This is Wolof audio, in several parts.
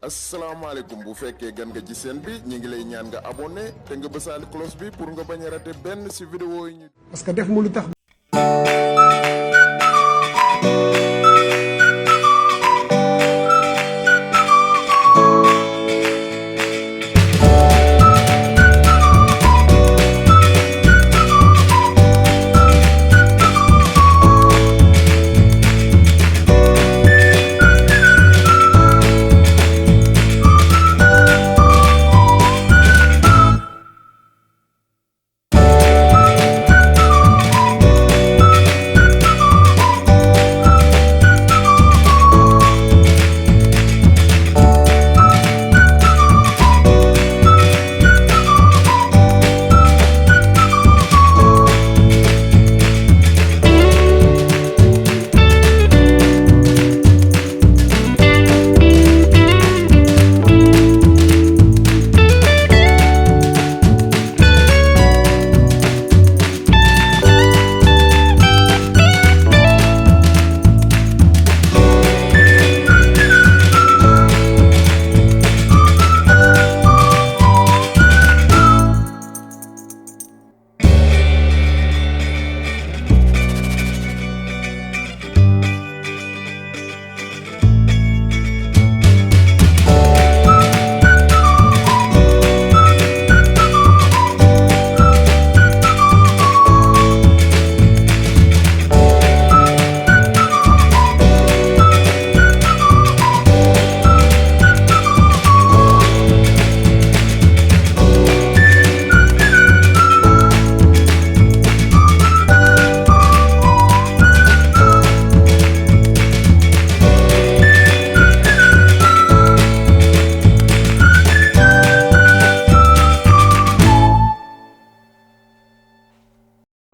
asalaamaaleykum bu fekkee gan nga ci seen bi ñu ngi lay ñaan nga abonné te nga bësaale cloche bi pour nga bañ a raté benn ci vidéo yi ñu. parce que def mu lu tax.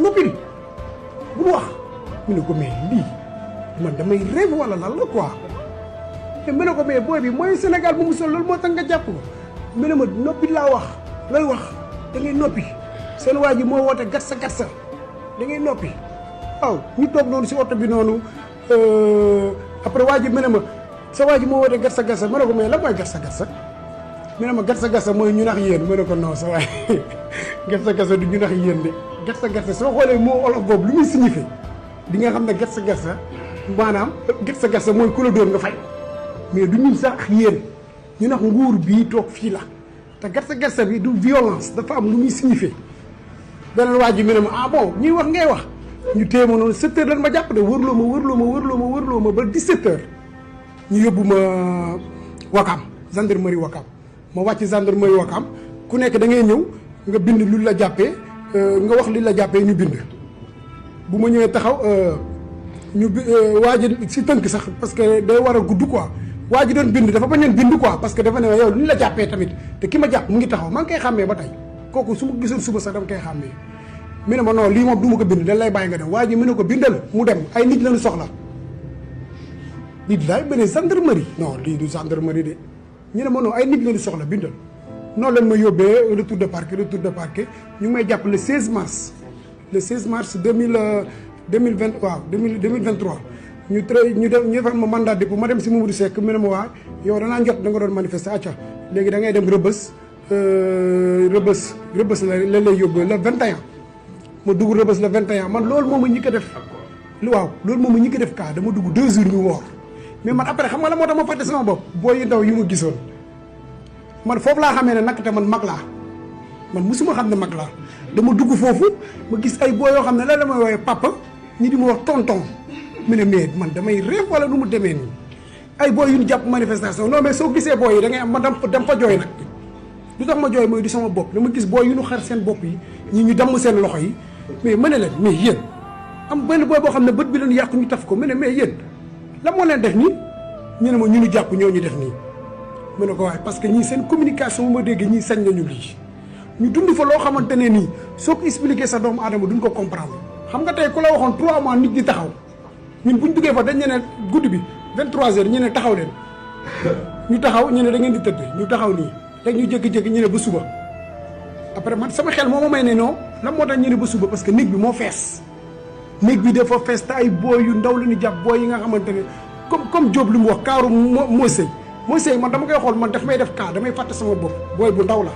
noppil bul wax mu ne ko mais lii man damay rêve wala lan la quoi te mu ne ko mais booy bi mooy Sénégal bu mu sol loolu moo tax nga jàpp ko mu ne ma noppi laa wax looy wax da ngay noppi seen waa ji moo woote gatsa gatsa da ngay noppi waaw ñu toog noonu si oto bi noonu après waa ji mu ne ma sa waa ji moo woote gatsa gatsa ma ne ko mais lan mooy gatsa gatsa mu ne ma gatsa gatsa mooy ñu nax yéen ma ne ko non sa waay gatsa gatsa du ñu nax yéen de gatsa gatsa soo xoolee moo olof boobu lu muy signifié di nga xam ne gatsa gatsa maanaam gatsa gatsa mooy ku la doon nga fay mais du ñun sax yéen ñu nax nguur bii toog fii la te gatsa gatsa bi du violence dafa am lu muy signifié beneen waa ji mu ne ma ah bon ñuy wax ngay wax ñu téye ma noonu 7 heures lan ma jàpp de wërloo ma ba 17 heures ñu yóbbu ma Wakam gendarmerie Wakam ma wàcc gendarmerie Wakam ku nekk da ngay ñëw nga bind lu la jàppee nga wax li la jàppee ñu bind bu ma ñëwee taxaw ñu waa ji si tënk sax parce que day war a gudd quoi waa ji doon bind dafa bañoon bind quoi parce que dafa ne yow li la jàppee tamit te ki ma jàpp mu ngi taxaw maa ngi koy xàmmee ba tey kooku su ma gisoon suba sax dama koy xàmmee mu ne ma non lii moom du ma ko bind dañ lay bàyyi nga dem waa ji mu ne ko bindal mu dem ay nit lañu soxla nit laay beneen gendarmerie non lii du gendarmerie de ñu ne ma non ay nit lañu soxla bindal noonu lañ ma yóbbee retour de parquet ñu ngi may jàpp le 16 mars 2020 waaw 2023 ñu defal ma mandat dépôt ma dem si Mamadou Seck mu ne ma waa yow danaa njot da nga doon manifester acca léegi da ngay dem rëbës la lay yóbbu le 21 ma dugg rëbës le 21 man loolu moom ma ñi ko def waaw loolu moom ma ñi ko def kaa dama dugg 2 jours ñu woor mais man après xam nga la moo tax ma fàtte sama bopp booy yu ndaw yu ma gisoon man foofu laa xamee ne nag te man mag laa man musuma xam ne mag laa dama dugg foofu ma gis ay booy yoo xam ne la la may woowee papa ñi di ma wax tonton mu ne mais man damay réew wala nu mu demee nii ay booy yu ñu jàpp manifestation non mais soo gisee booy yi da ngay am ma dem fa jooy nag lu tax ma jooy mooy du sama bopp dama gis booy yu ñu xar seen bopp yi ñi ñu damm seen loxo yi mais ma ne leen mais yéen am benn booy boo xam ne bët bi leen yàqu ñu taf ko mu ne mais yéen la moo leen def nii ñu ne ma ñu jàpp ñoo ñu def nii mu ne ko waaye parce que ñii seen communication bu ma déggee ñii sañ nañu lii ñu dund fa loo xamante ne nii soo ko expliqué sa doomu aadama duñ ko comprendre xam nga tey ku la waxoon 3 mois nit ñi taxaw ñun buñ duggee fa dañ ne guddi bi 23h ñu ne taxaw leen ñu taxaw ñu ne da ngeen di tëdd ñu taxaw nii rek ñu jékki-jékki ñu ne ba suba après man sama xel moo ma may ne non lan moo tax ñu ne ba suba parce que néeg bi moo fees néeg bi dafa fees te ay booy yu ndaw la ñu jàpp booy yi nga xamante ne comme Diop lu mu wax kaaru moo sëy mooy sëy man dama koy xool man daf may def cas damay fàtte sama bopp booy bu ndaw la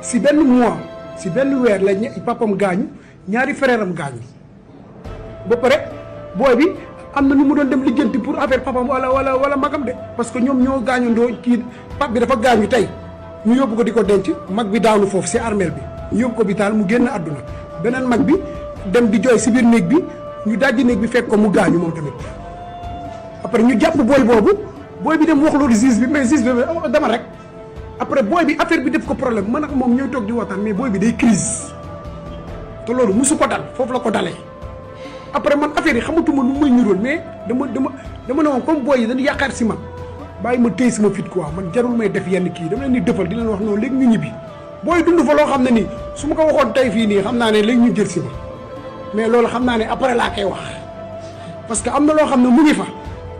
si benn mois si benn weer la papam gaañu ñaari frère am gaañu ba pare booy bi am na nu mu doon dem lijjanti pour affaire papam wala magam de parce que ñoom ñoo gaañandoo kii pap bi dafa gaañu tey ñu yóbbu ko di ko denc mag bi daanu foofu si armeel bi ñu yóbbu ko hôpital mu génn àdduna beneen mag bi dem di jooy si biir néeg bi ñu dajji néeg bi fekk ko mu gaañu moom tamit après ñu jàpp booy boobu booy bi dem wax loolu juge bi mais juge bi dama rek après booy bi affaire bi def ko problème man ak moom ñooy toog di waxtaan mais booy bi day crise te loolu musu ko dal foofu la ko dalee après man affaire yi xamatuma lu may ñuróol mais dama ne woon comme booy yi dañu yaakaar si man bàyyi ma téy sama fit quoi man jarul may def yenn kii dama leen di defal di leen wax noonu léegi ñu ñibbi booy dund fa loo xam ne nii su ma ko waxoon tey fii nii xam naa ne léegi ñu jël si ma mais loolu xam naa ne après laa koy wax parce que am na loo xam ne mu ngi fa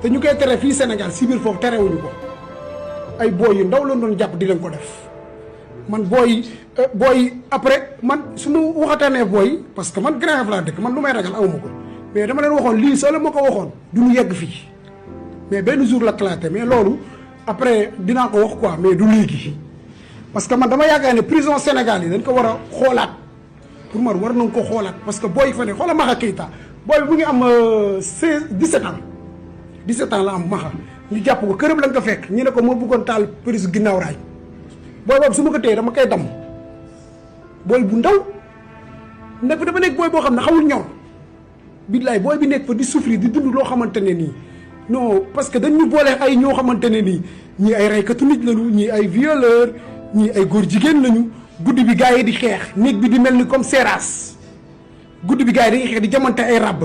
te ñu koy tere fii Sénégal si biir foofu terewuñu ko ay booy yu ndaw lañ doon jàpp di leen ko def man booy après man su ma waxataanee booy parce que man Grand Yoff laa dëkk man lu may ragal awuma ko mais dama leen waxoon lii soo la ma ko waxoon du ñu yegg fii mais benn jour la claté mais loolu après dinaa ko wax quoi mais du léegi parce que man dama yaakaar ne prison Sénégal yi dañ ko war a xoolaat pour man war nañ ko xoolaat parce que booy fa ne xoola Maxa Keita booy bu ngi am 17 ans 17 ans la am Maxa ñu jàpp ko këram lañ ko fekk ñu ne ko moo bëggoon taal prise ginnaaw raay booy boobu su ma ko téye dama koy damm booy bu ndaw nekk dafa nekk booy boo xam ne xawul ñor billaay booy bi nekk fa di souffrir di dund loo xamante ne nii non parce que dañ ñu boole ay ñoo xamante ne nii ñii ay reykatu nit lañu ñii ay violeur ñii ay góor jigéen lañu guddi bi gars yi di xeex néeg bi di mel ni comme seeraas guddi bi gars yi dañuy xeex di jamante ay ràbb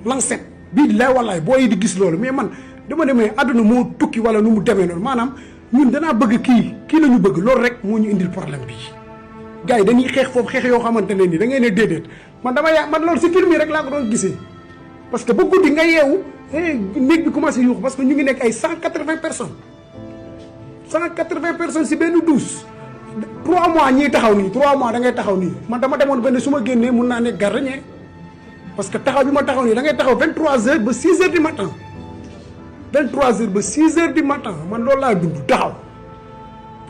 lancet billaay wallaay booy yi di gis loolu mais man dama demee àdduna moo tukki wala nu mu demee noonu maanaam ñun danaa bëgg kii la ñu bëgg loolu rek moo ñu indil problème bi gars yi dañuy xeex foofu xeex yoo xamante ne nii da ngay ne déedéet man man loolu si film yi rek laa ko doon gisee parce que ba guddi nga yeewu néeg bi commencé yuux parce que ñu ngi nekk ay 180 personnes 180 personnes si benn douche 3 mois ñiy taxaw nii 3 mois da ngay taxaw nii man dama demoon ba ne su ma génnee mun naa nekk gardien parce que taxaw bi ma taxaw nii da ngay taxaw 23h ba 6h du matin 23h ba 6h du matin man loolu laa dund taxaw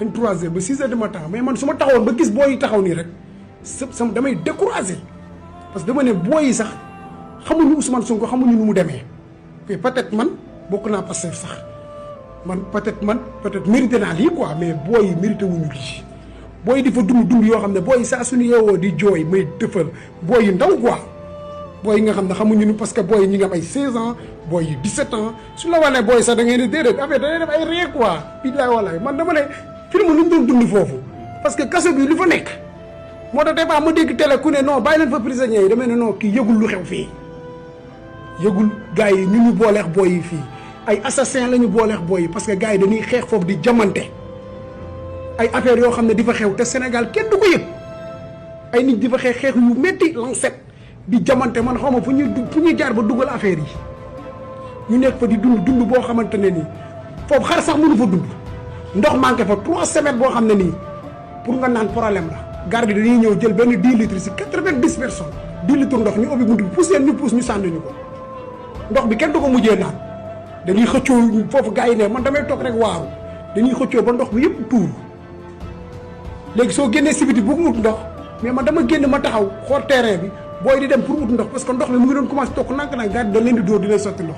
23h ba 6h du matin mais man su ma taxawoon ba gis booy yi taxaw nii rek sama damay découragé parce que dama ne booy yi sax xamuñu Ousmane Sonko xamuñu nu mu demee mais peut-être man bokk naa Pastef sax man peut-être mérité naa lii quoi mais booy yi mérité wuñu lii booy yi di fa dund yoo xam ne booy yi saa suñu yeewoo di jooy may dëfal booy yu ndaw quoi booy yi nga xam ne xamuñu ni parce que booy yi ñi nga am ay 16 ans booy yi 17 ans su la wanee booy sax da ngay ne déedéet affaire da ngay def ay ree quoi billaay wallaay man dama ne film lu ñu doon dund foofu parce que kaso bi lu fa nekk moo tax des fois ma dégg télé ku ne non bàyyi leen fa prisonniers yi damay ne non kii yëgul lu xew fii yëgul gars yi ñu booleex booy yi fii ay assassin la ñu booleex booy yi parce que gars yi dañuy xeex foofu di jamante ay affaires yoo xam ne di fa xew te Sénégal kenn du ko yëg ay nit di fa xeex yu métti lancet di jamante man xaw ma fu ñuy jaar ba dugal affaire yi ñu nekk fa di dund boo xamante ne nii foofu xar sax mënu fa dund ndox manqué fa 3 semaines boo xam ne nii pour nga naan problème la garde yi dañuy ñëw jël benn 10 litres si 90 personnes 10 litres ndox ñu ubbi buntu bi pousse leen ñu pousse ñu sànni ñu ko ndox bi kenn du ko mujjee naan dañuy xëccoo foofu gars yi ne man damay toog rek waaru dañuy xëccoo ba ndox bi yëpp tuur léegi soo génnee si biti bëgg ut ndox mais man dama génn ma taxaw xool terrain bi booy di dem pour ut ndox parce que ndox mi mu ngi doon commencé tokk nank-nank gars yi da leen di dóor di leen sotti ndox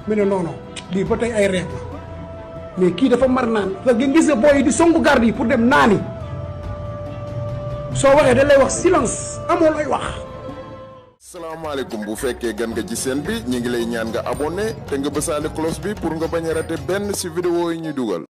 mu ne non non lii ba tey ay reet la mais kii dafa mar naan parce que gis nga booy yi di songu garde yi pour dem naani soo waxee da lay wax silence amoo lay wax. salaamaaleykum bu fekkee gan nga ci seen bi ñi ngi lay ñaan nga abonné te nga bësaale cloche bi pour nga bañ a raté benn ci vidéo yi ñu dugal.